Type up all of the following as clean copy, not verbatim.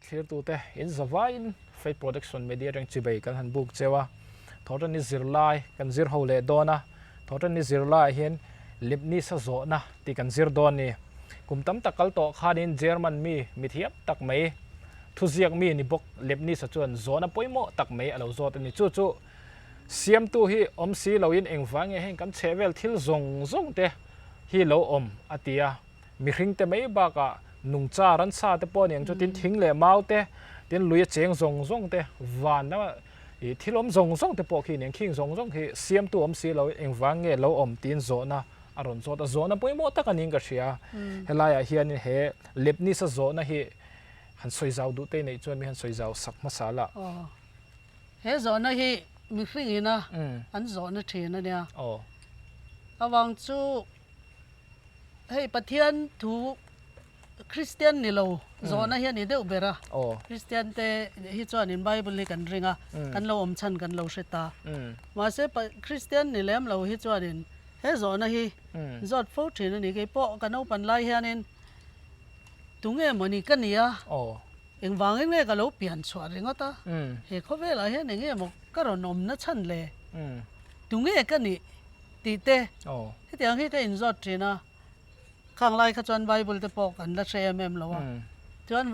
Thlirtute in zavaiin Faith Production Media atang chibei kan han buk cheu a, Thawhtanni zirlai kan zir ho leh dawn a, Thawhtanni zirlaiah hian Limnisa zawhna tih kan zir dawn ni. Kum tam tak kal tawh khanin German mi mithiam tak mai, thuziak mi ni bawk Limnisa chuan zawhna pawimawh tak mai a lo zawt a ni. Chu chu siamtu hi awm si loin engvang nge heng kan chhehvel thil zawng zawng te hi lo awm a ti a. Mihring te mai bakah nungcha ransa te pawh aniang chu tin thing leh mau te, tin lui a cheng zawng zawng te, van lama ih thil awm zawng zawng te pawh khi aniang khing zawng zawng khi siamtu awm si lo engvang nge lo awm tiin zawhna a rawn zawt a, zawhna pawimawh tak aniang ka hria. Helaiah hianin he Leibniz-a zawhna hi han sawi zau duh te neih chuan mi han sawi zau sak hmasa la. Aw, he zawhna hi mihring ina an zawhna thin ania. Aw. Avang chu. Hei Pathian thu Kristian ni lo zawhna hi a ni deuh ber a. Kristian te hi chuanin Bible hi kan ring a, kan lo awm chhan kan lo hre ta. Mahse Kristian ni lem lo hi chuanin he zawhna hi zawt fo thin a ni. Kei pawh ka naupan lai hianin tunge mawni ka ni a, engvangin nge ka lo pian chhuah ringawt a, he khawvelah hian enge maw ka rawn awmna chhan le, tunge ka nih? Tih te, hetiang hi ka inzawt thin a, khang lai kha chuan Bible te pawh kan la hre em em lo a, chuan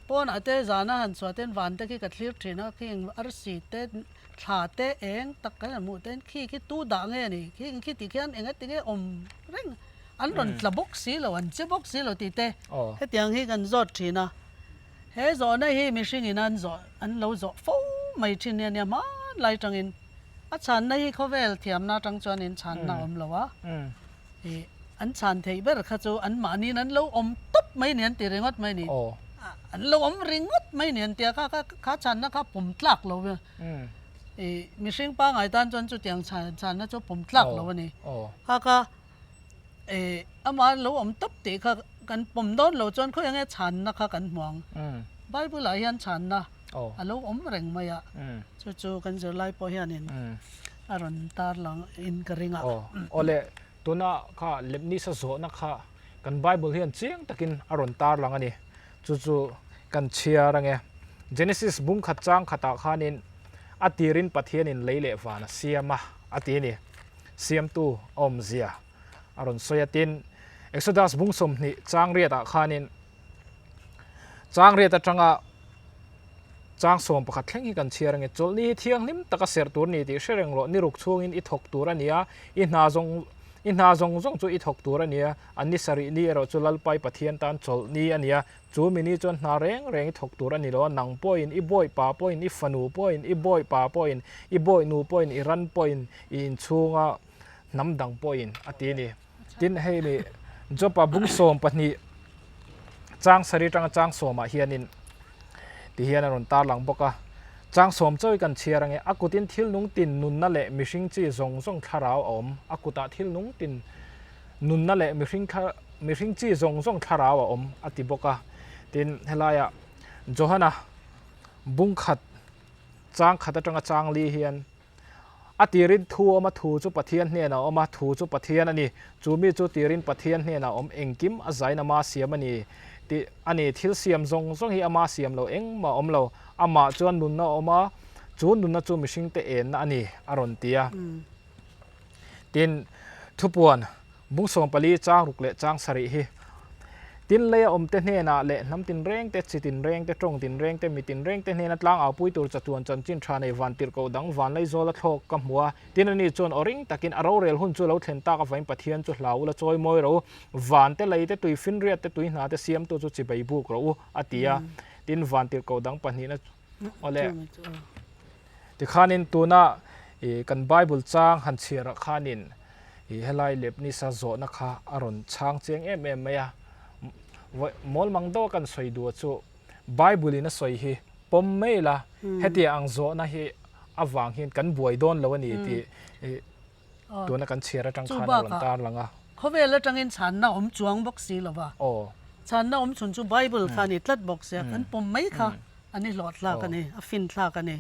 pawnah te zana han chhuah ten van te khi ka thlir thin a, khing arsi te thla te eng tak kan han hmuh ten khi khi tu dah nge ni, khing khi tih khian eng ati nge awm reng an rawn tla bawk si lo, an che bawk si lo tih te hetiang hi kan zawt thin a, he zawhna hi mihring in an zawh an lo zawh fo mai thin hi a nia hmanlai tangin. A chhanna hi khawvel thiamna atang chuan in chhanna a awm lo a, ih an chhan theih ber kha chu an mahniin an lo awm tawp mai ni an ti ringawt mai ni. An lo awm ringawt mai ni an ti a, kha kha kha chhanna kha pawm tlak lo ve. Ih mihring pangngai tan chuan chutiang chhanna chu pawm tlak lo a ni. Kha kha ih amah an lo awm tawp tih kha kan pawm dawn lo chuan khawiah nge chhanna kha kan hmu ang. Bible ah hian chhanna. A lo awm reng mai a, chu chu kan zirlai pawh hianin a rawn tar lang in ka ring a. Awle, tuna kha Lepnisa zawhna kha kan Bible hian chiang takin a rawn tar lang a ni. Chu chu kan chhiar ange. Genesis bung khat chang khatah khanin a tirin Pathianin lei leh van a siam a, a ti a ni. Siamtu a awmzia a rawn sawi a. Tin, Exodus bung 20 chang riatah khanin Chang riat atanga chang 11 thleng hi kan chhiar ange. Chawlhni hi thianghlim taka serh tur ni tih hre reng rawh. Ni ruk chhungin i thawk tur a ni a, i hna zawng i hna zawng zawng chu i thawk tur a ni a, an ni sarih ni erawh chu Lalpai Pathian tan chawlhni a ni a. Chu mi ni chuan hna reng reng i thawk tur a ni lo a, nang pawhin, i bawipa pawhin, i fanu pawhin, i bawipa pawhin, i bawihnu pawhin, i ran pawhin, i inchhunga hnam dang pawhin a ti a ni. Tin, hei ni Job-a bung 12 chang sarih atanga chang sawmah hianin ti hian a rawn tarlang bawk a. Chang sawm chawi kan chhiar ange, a kutin thil nung tin nunna leh mihring chi zawng zawng thlarau a awm. A kutah thil nung tin nunna leh mihring mihring chi zawng zawng thlarau a awm a ti bawk a. Tin, helaiah Johana bung khat chang khat atanga chang li hian A tirin thu awm a, thu chu Pathian hnenah a awm a, thu chu Pathian a ni. Chu mi chu tirin Pathian hnenah awm engkim a zain ama siam a ni tih a ni. Thil siam zawng zawng hi ama siam lo engmah a awm lo. Amah chuan nunna a awm a, chu nunna chu mihringte enna a ni, a rawn ti a. Tin, thupuan Bung 14 chang ruk leh chang sarih hi tin leia awmte hnenah leh hnam tinrengte, chi tinrengte, tawng tinrengte, mi tinrengte hnena tlang aupui tur chatuan chanchin tha nei van tirhkoh dang van Laizawl a thlawk ka hmu a. Tin ani chuan aw ring takin a rorel hun chu lo thlen tak avain Pathian chu hlau ula chawi mawi ro, van te lei te tui finriat te tui hna te siamtu chu chibei buk rawh u a ti a. Tin van tirhkoh dang pahnihna awle tikhanin tuna kan Bible chang han chhiarah khanin I helai Lepnisa zawhna kha a rawn chhang chiang em em mai a, mawl mang deuha kan sawi duh chu Bible in a sawi hi pawm mai ila, hetiang ang zawhna hi avang hian kan buai dawn lo a ni tih tuna kan chhiar atang khan a rawn tar lang a. Khawvel atangin chhanna awm chuang bawk si lova, chhanna awm chhun chu Bible kha a ni tlat bawk sia, kan pawm mai kha a ni hlawhthlak a ni, a finthlak a ni.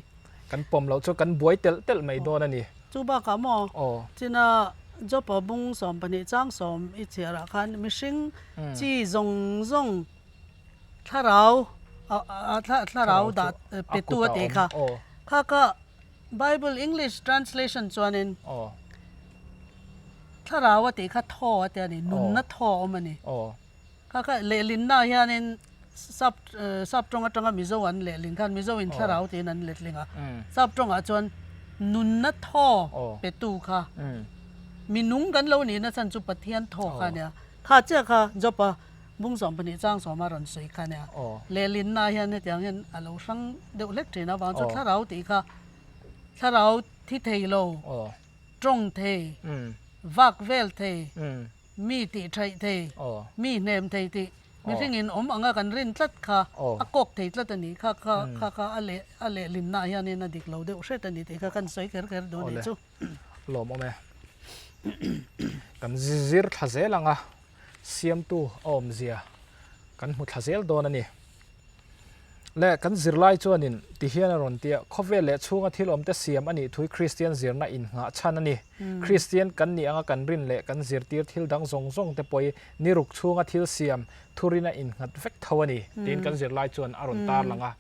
Kan pawm loh chu kan buai telh telh mai dawn a ni. Chu bakah maw china Jopa bung 12 chang sawm i chhiarah khan mihring chi zawng zawng thlarau A thlarau dah petu a tih kha. Kha kha Bible English translation chuanin thlarau a tih kha thaw a ti a ni, nunna thaw a awm a ni. Kha kha lehlinna hianin sap sap tawng atanga Mizo an lehlin khan Mizo in thlarau tiin an letling a. Sap tawngah chuan nunna thaw petu kha minung kan lo nihna chhan chu Pathian thaw kha a nia. Kha chiah kha Job-a Bung 12 chang sawma rawn sawi kha nia. Lehlinna hian hetiang hian a lo hrang deuh hlek thin avang chu thlarau tih kha thlarau thi thei lo, tawng thei, vak vel thei, mi tih thaih thei, mi hnem thei tih mihringin awm anga kan rin tlat kha a kawk thei tlat a ni. Kha kha kha kha a leh a lehlinna hianin a dik lo deuh hret a ni tih kha kan sawi kher kher duh a nih chu. Lawmawm e. Kan zir thla zel ang a. Siamtu a awmzia kan hmu thla zel dawn a ni. Le kan zirlai chuanin ti hian a rawn ti a, khawvel leh chhunga thil awmte siam a nih thui Kristian zirna innghah chhan a ni. Kristian kan nih anga kan rin leh kan zirtir thil dang zawng zawng te pawh hi ni ruk chhunga thil siam thurin a innghat vek tho a ni tiin kan zirlai chuan a rawn tarlang a.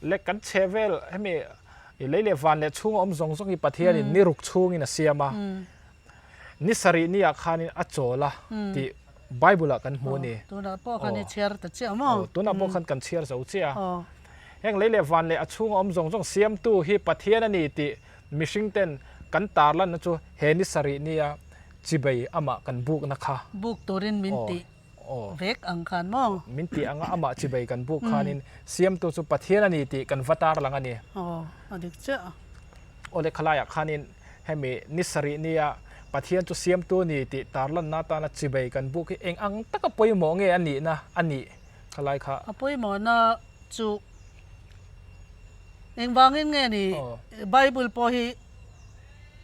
Le kan chhehvel hemi lei leh van leh chhunga awm zawng zawng hi Pathianin ni ruk chhungin a siam a. Ni sarih ni ah khanin a chawl a tih Bible ah kan hmu a ni. Tunah pawh khan i chhiar ta chiah maw? Aw, tunah pawh khan kan chhiar zo chiah a. Heng lei leh van leh a chhunga awm zawng zawng siamtu hi Pathian a ni tih mihring ten kan tarlanna chu he ni sarih nia chibei amah kan bukna kha. Buk turin min tih vek ang khan maw? Min tih anga amah chibei kan buk khanin siamtu chu Pathian a ni tih kan va tarlang a ni. Aw, a dik chiah a. Aw le khalaiah khanin Hemi ni sarih nia Pathian chu siamtu a ni tih tarlanna atana chibei kan buk hi eng ang taka pawimawh nge a nihna a nih khalai kha? A pawimawhna chu engvangin nge ni Bible pawh hi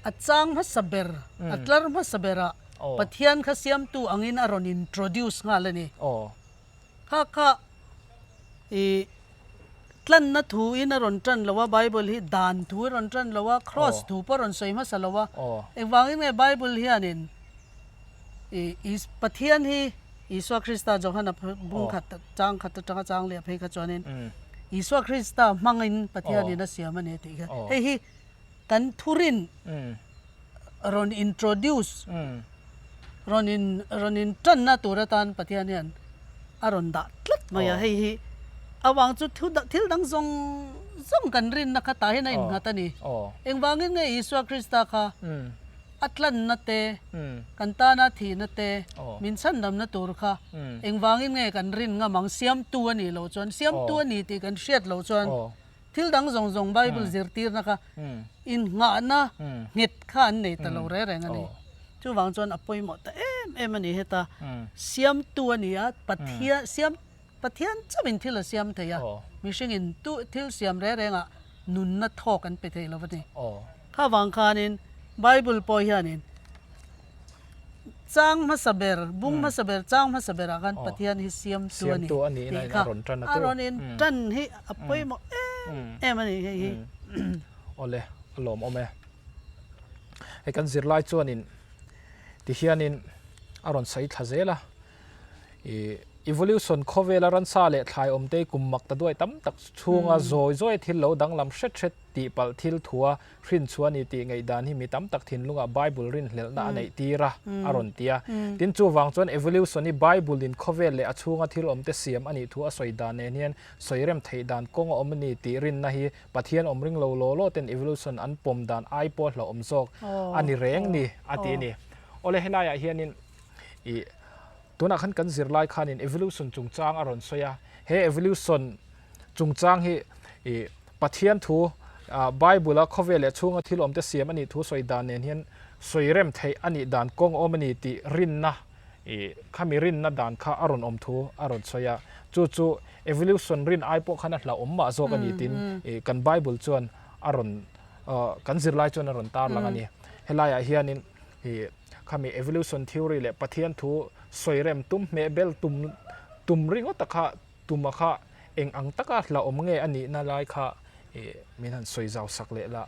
a chang hmasa ber, a tlar hmasa berah Pathian kha siamtu angin a rawn introduce nghal a ni. Kha kha i tlanna thu in a rawn tan lo a, Bible hi dan thu a rawn tan lo a, cross thu pawh a rawn sawi hmasa lo a. Engvangin nge Bible hianin i Pathian hi Isua Krista Johana bung khat chang khat atanga chang leh phei kha chuanin Isua Krista hmangin Pathianin a siam a ni tih kha hei hi kan thurin rawn introduce rawn in rawn in tanna tur atan Pathian hian a rawn dah tlat mai a, hei hi avang chu thu thil dang zawng zawng kan rinna kha tah hian a innghat a ni. Engvangin nge Isua Krista kha a tlanna te, kan tana thihna te, min chhandamna tur kha engvangin nge kan rin ngam ang siamtu a nih loh chuan, siamtu a ni tih kan hriat loh chuan Thil dang zawng zawng Bible zirtirna kha innghahna nghet kha an nei ta lo reng reng a ni. Chuvang chuan a pawimawh ta em em a ni heta siamtu a ni a, Pathian siam Pathian chauhin thil a siam thei a, mihringin tu thil siam reng rengah nunna thawk an pe thei lo a ni. Kha vang khanin Bible pawh hianin Chang hmasa ber, bung hmasa ber, chang hmasa berah khan Pathian hi siamtu a ni tih kha a rawn in tan hi a pawimawh em em a ni hei hi. Awle, a lawmawm e. Hei kan zirlai chuanin tihianin a rawn sawi thla zel a. I evolution khawvela ransa leh thlai awmte kum mak ta duai tam tak chhunga zawi zawi thil lo danglam hret hret tih palh thil thua hrin chhuah a ni tih ngaihdan hi mi tam tak thinlungah Bible rinhlelhna a neih tir a, a rawn ti a. Tin, chuvang chuan evolution hi Bible in khawvel leh a chhunga thil awmte siam a nih thu a sawi dan nen hian sawi rem theih dan kawng a awm a ni tih rinna hi Pathian awm ring lo law law ten evolution an pawm dan ai pawh hlauhawm zawk a ni reng ni a ti a ni. Awle helaiah hianin ih tunah khan kan zirlai khanin evolution chungchang a rawn sawi a, he evolution chungchang hi ih Pathian thu Bible a khawvel leh chhunga thil awmte siam a nih thu sawi dan nen hian sawi rem theih a nih dan kawng awm a ni tih rinna ih khami rinna dan kha a rawn awm thu a rawn sawi a, chu chu evolution rin ai pawh khan a hlauhawm mah zawk a ni tiin ih kan Bible chuan a rawn kan zirlai chuan a rawn tarlang a ni. Helaiah hianin ih Khami evolution theory leh Pathian thu sawi rem tum hmeh bel tum tum ringawt a kha tum a kha eng ang taka hlauhawm nge a nihna lai kha ih min han sawi zau sak leh la.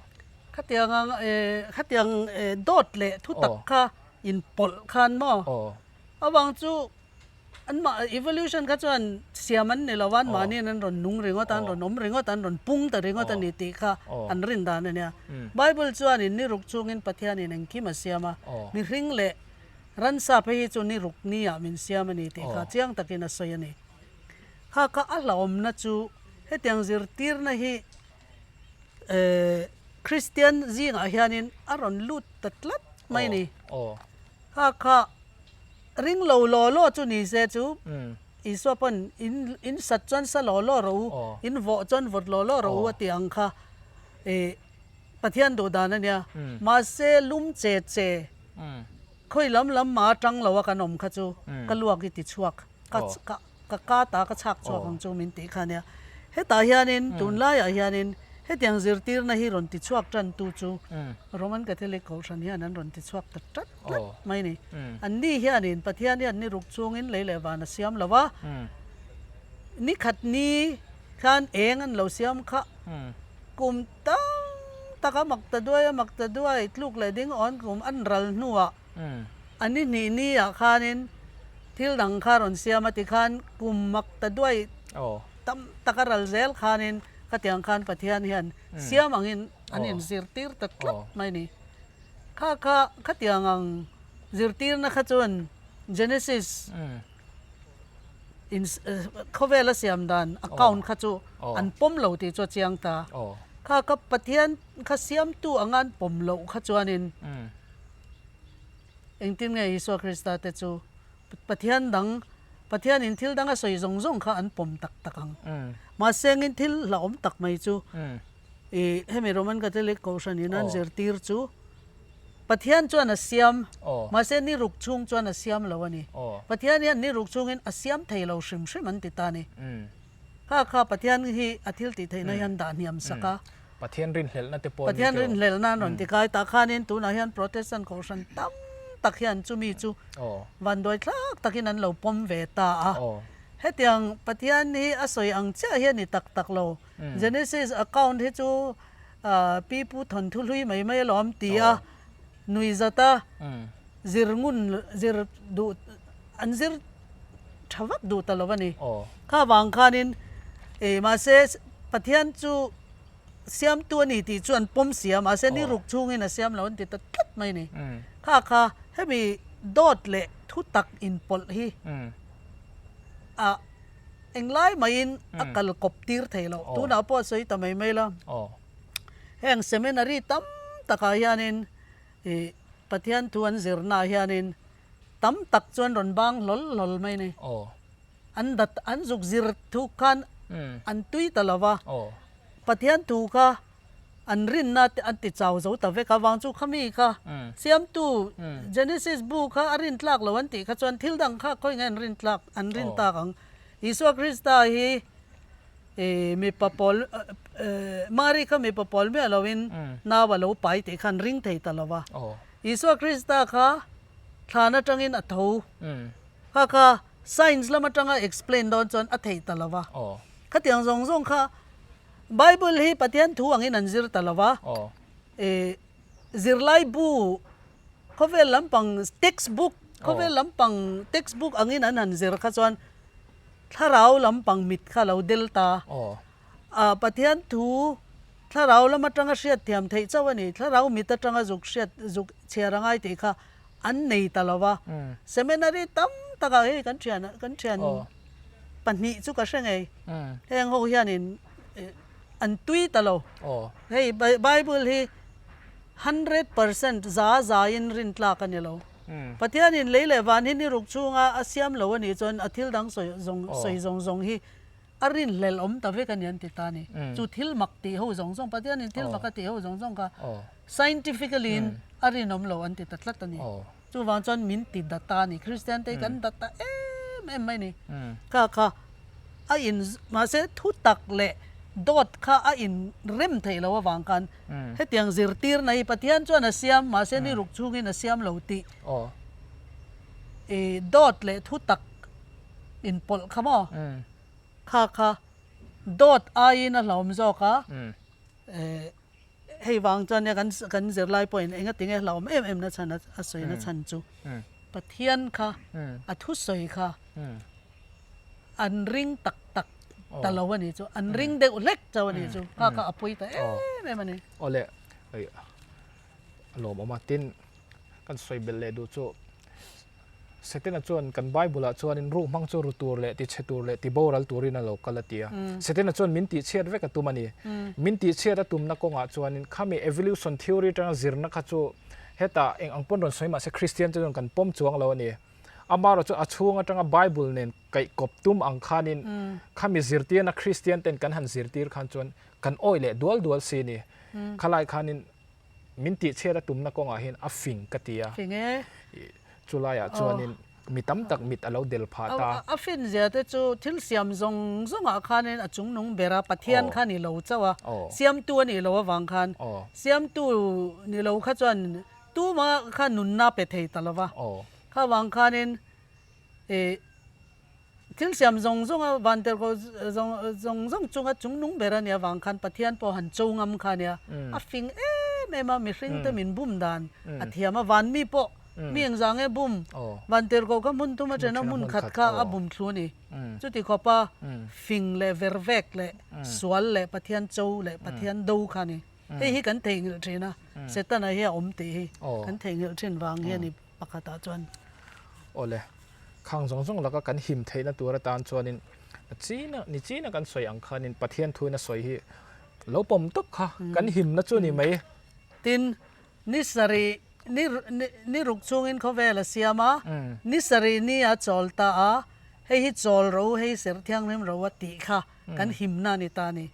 Khatiang ang eh khatiang eh dawt leh thu tak kha inpawlh khan maw? Avang chu. An mah evolution kha chuan siam an ni lo a, an mahniin an rawn nung ringawt a, an rawn awm ringawt a, an rawn pung ta ringawt a ni tih kha an rin dan a nia. Bible chuanin ni ruk chungin Pathianin engkim a siam a, mihring leh ransa phei hi chu ni ruk niah min siam a ni tih kha chiang takin a sawi a ni. Kha kha a hlauhawmna chu hetiang zirtirna hi Kristian zingah hianin a rawn lut ta tlat mai a ni. Kha kha Ring lo law law chu ni se chu Isua pawn in in sat chuan sa law law rawh u, in vawh chuan vawt law law rawh u a tih ang kha ih Pathian duh dan a nia. Mahse lum che che khawi lam lam mah atang lo a kan awm kha chu ka luak i ti chhuak ka ka Ka ka ta ka chhak chhuak ang chu min tih kha nia. Hetah hianin tunlaiah hianin hetiang zirtirna hi rawn ti chhuak tantu chu Roman Catholic Kohhran hian an rawn ti chhuak ta tlat tlat mai a ni. Anni hianin Pathian hian ni ruk chungin lei leh van a siam lo a, ni khat ni khan eng an lo siam kha kum tam tak a mak ta duai a mak ta duai tluk leh ding awn kum an ral hnuah A ni hnih ni ah khanin thil dang kha rawn siam a ti khan kum mak ta duai tam tak a ral zel khanin khatiang khan Pathian hian siam angin an inzirtir ta tlat mai a ni. Kha kha khatiang ang zirtirna kha chuan Genesis in khawvel a siam dan account kha chu an pawm lo tih chu a chiang ta. Kha kha Pathian kha siamtu anga an pawm loh kha chuanin Engtin nge Isua Krista te chu Pathian dang, Pathianin thil dang a sawi zawng zawng kha an pawm tak tak ang? Mahse engin thil hlauhawm tak mai chu i hemi Roman Catholic Kohhranin an zirtir chu Pathian chuan a siam, mahse ni ruk chhung chuan a siam lo a ni. Pathian hian ni ruk chhungin a siam thei lo hrim hrim an ti ta a ni. Kha kha Pathian hi a thil tih theihna hian dah hniam sak a. Pathian rinhlelhna te pawh an ni Pathian rinhlelhna an rawn ti kai tah khanin tunah hian Protestant kohhran tam tak hian chumi chu vanduai thlak takin an lo pawm ve ta a. Hetiang Pathian hi a sawi ang chiah hi a ni tak tak lo. Genesis account hi chu pipu thawnthu hlui mai mai alawm ti a nuihzata zir ngun zir duh an zir tha vak duh ta lo a ni. Kha vang khanin mahse Pathian chu siamtu a ni tih chu an pawm si a, mahse ni ruk chhungin a siam lo an ti ta tlat mai a ni. Kha kha hemi dawt leh thu tak inpawlh hi a englai maiin a kal kawp tir thei lo. Tunah pawh a sawi ta mai mai la, heng seminary tam takah hianin ih Pathian thu an zirnaah hianin tam tak chuan rawn bang hlawl hlawl mai a ni. An dat an zuk zir thu khan an tui ta lo va, Pathian thu kha an rinna te an ti chau zo ta vek a, vang chu khami kha siamtu Genesis bu kha a rin tlak lo an tih kha chuan thil dang kha khawi nge an rin tlak an rin tak ang. Isua Krista hi mipa pawl Mari kha mipa pawl miah loin nau a lo pai tih kha an ring thei ta lo va, Isua Krista kha thlan atangin a tho kha kha Science lam atanga explain dawn chuan a theih ta lo va. Khatiang zawng zawng kha Bible hi Pathian thu angin an zir ta lo va. Zirlai bu khawvel lampang text book khawvel lampang text book angin an han zir kha chuan thlarau lampang mit kha lo del ta. Pathian thu thlarau lam atanga hriatthiam theih chauh a ni. Thlarau mit atanga zuk hriat zuk chhiar a ngai tih kha an nei ta lo va. Seminary tam takah hei kan thian kan thian pahnih chu ka hre ngei. Heng ho hianin an tui ta lo. Hei Bible hi 100% za zain rin tlak a ni lo. Pathianin lei leh van hi ni ruk chhunga a siam lo a nih chuan a thil dang sawi zawng sawi zawng zawng hi a rinhlelh awm ta vek a ni an ti ta a ni. Chu thil mak tih ho zawng zawng, Pathianin thil mak a tih ho zawng zawng kha scientifically in a rinawm lo an ti ta tlat a ni. Chuvang chuan min ti data a ni. Kristian te hi kan data em em mai a ni. Kha kha a in mahse thu tak leh dawt kha a in rem theih loh avang khan hetiang zirtirna hi Pathian chuan a siam mahse ni ruk chhungin a siam lo tih i dawt leh thu tak inpawlh kha maw? Kha kha dawt aiin a hlauhawm zawk a, hei vang chuan nia kan kan zirlai pawhin enga tinge hlauhawm em em na chhan a sawi na chhan chu. Pathian kha a thusawi kha an ring tak tak ta lo a nih chu, an ring deuh hlek chauh a nih chu, kha kha a pawi ta em em a ni. Awle hei a lawmawm a, tin kan sawi belh leh duh chu Setana chuan kan Bible ah chuanin ruh hmang chu ru tur leh ti chhe tur leh ti boral turin a lo kal a ti a. Setana chuan min tihchhiat vek a tum a ni. Min tihchhiat a tumna kawngah chuanin khami evolution theory atanga zirna kha chu hetah eng ang pawn rawn sawi mahse Christian te chuan kan pawm chuang lo a ni. Amaherawhchu chu a chhung atanga Bible nen kaih kawp tum ang khanin khami zirtirna Christian ten kan han zirtir khan chuan kan awih leh dual dual si a ni. Khalai khanin min tihchhiat a tumna kawngah hian a fing ka ti a. Fing e. Chulaiah chuanin mi tam tak mit a lo del phah ta. A fin zia te chu thil siam zawng zawngah khanin a chungnung ber a, Pathian kha ni lo chauh a, siamtu a nih loh avang khan siamtu ni lo kha chuan tuma kha nunna pe thei ta lo va. Kha vang khanin ih Thil siam zawng zawnga vantirhkoh zawng zawng chunga chungnung ber a nih avang khan Pathian pawh han cho ngam kha a nia. A fing em em a, mihring te min bum dan a thiam a, van mi pawh mi engzah nge bum? Vantirhkoh kha hmun thum atana hmun khat kha a bum thlu a ni. Chuti khawpa fing leh vervek leh sual leh Pathian cho leh Pathian do kha a ni. Hei hi kan theihnghilh thin a, Setana hi a awm tih hi kan theihnghilh thin vang hi a ni pakhatah chuan. Awle. Khang zawng zawng laka kan him theihna tur atan chuanin china ni china kan sawi ang khanin Pathian thuin a sawi hi lo pawm tawp kha kan himna chu ni mai. Tin, ni sarih ni ni ruk chungin khawvel a siam a, ni sarih ni a chawl ta a, hei hi chawl ro hei serh thianghlim ro a tih kha kan himna a ni ta a ni.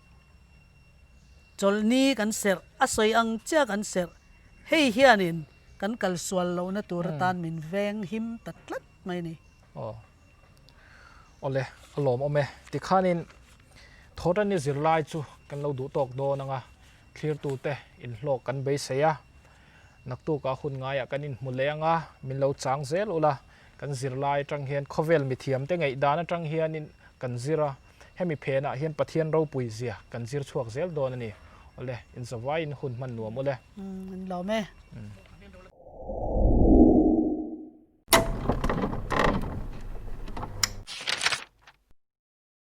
Chawlhni kan serh, a sawi ang chiah kan serh. Hei hianin kan kal sual lohna tur atan min veng him ta tlat mai a ni. Aw. Awle, a lawmawm e. Tikhanin Thawhtanni zirlai chu kan lo duh tawk dawn ang a, thlirtute inhlawk kan beisei a. Naktukah hun ngaiah kan inhmu leh ang a, min lo chang zel ula, kan zirlai atang hian khawvel mithiamte ngaihdan atang hianin kan zir a, hemi phenah hian Pathian ropui zia kan zir chhuak zel dawn a ni. Awle, inzavaiin hun hman nuam ule. Umm, in lawm e.